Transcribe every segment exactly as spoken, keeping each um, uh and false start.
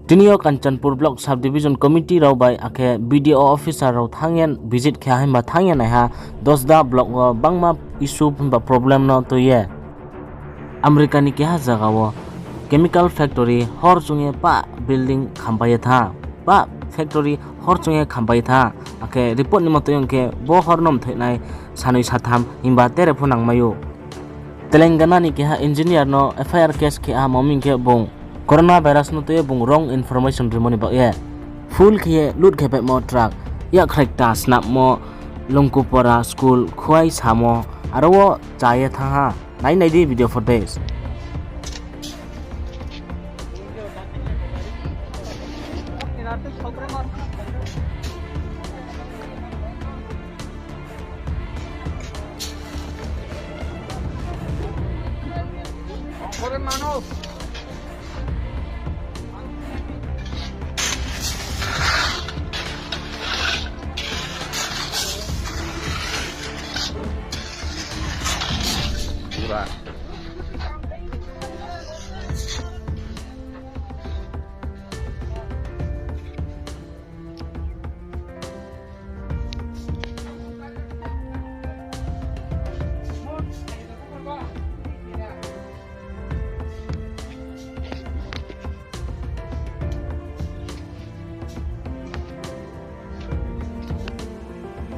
Tini yo Kanchanpur Block Sub Division Committee rao bai akhe B D O officer rao thanng ye visit khe ha himba thanng ye nai ha, Dosda block wo bangma issue himba problem no tui ye. America ni keha zaga wo chemical factory hor choung ye pah building khampai ye thanng ha, pah factory hor choung ye khampai ye thanng ha, akhe report ni moto ong khe bo hor no mthoihnai sanoi satham himba tere pho nangmai ou. Telangana ni keha engineer no F I R case khe ha, mo ming khe bung coronavirus no tui ye bung wrong information rimo ni baoh ye full khe ye load khe paimo truck yakkhrai kta snapmo Lungkupora school Khuai samo aro wo cha ye thanng ha. Nai nai di video footage.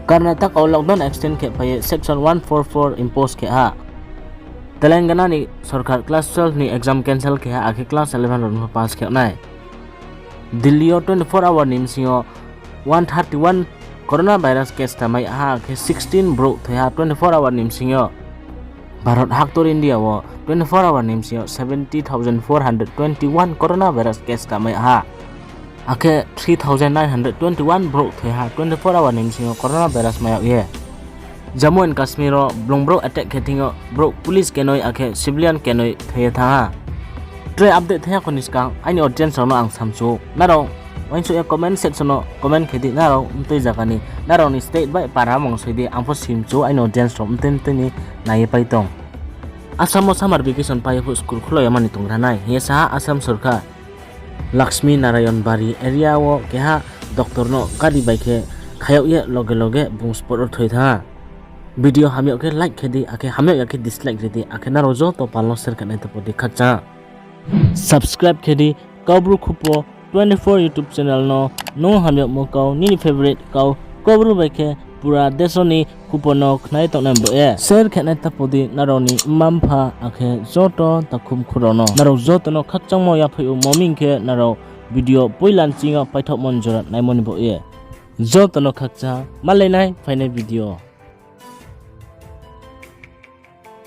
Karnataka wo lockdown extend khe phai ye section one four four impose khe ha. Telangana ni sorkar class twelve ni exam cancel khe ha, akhe class eleven rao no pass khe nai. Delhi yo twenty-four hour ni bsing yo one thirty-one coronavirus case ta mai ha, akhe sixteen brouh thoi ha twenty-four hour ni bsing yo. Bharot haktor India wo twenty-four hour ni bsing yo seventy thousand four hundred twenty-one coronavirus case ta mai ha. Akhe three thousand nine hundred twenty-one brouh thoi ha twenty-four hour ni bsing yo coronavirus mai yag ye. Jammu and Kashmir wo blung brouh attack khe thing yo brouh police kenoi akhe civilian kenoi thoi ye thanng ha. Tre update thai ya kho ni skang aini audience rao no ang samchu ou. Nrao uaingsouh ye comment section no comment khe di, nrao mtui zaga ni, nrao ni state bai para mung soi di, ang pho simchu ou aini audience rao mtui mtui ni nai ye pai tong. Assam wo summer vacation pai ye phuh school khulo ya mani tong ra nai hing ye sa ha Assam sorkar. Lakshmi Narayan Bari area wo keha doctor no gari bai khe khayag ye loge loge bung spot wo thoi thanng ha. Video hamyag khe like khe di, akhe hamyag ya khe dislike ri di, akhe nrao joto pal no share khe nai ta pho di khakchang. Subscribe khe di Kaubru Khupo twenty-four YouTube channel no, nung hamyagmo kau, nini favorite kau, Kaubru bai khe pura deso ni khupo no khnai tongnai bo ye. Share khe nai ta pho di nrao ni mma mpha akhe joto takhu mkhu rao no. Nrao joto no khakchangmo yaphaih ou, mo ming khe nrao video poila nching yo paithaohmo ni jora naimo ni bo ye. Joto no khakchang, malai nai phainai video.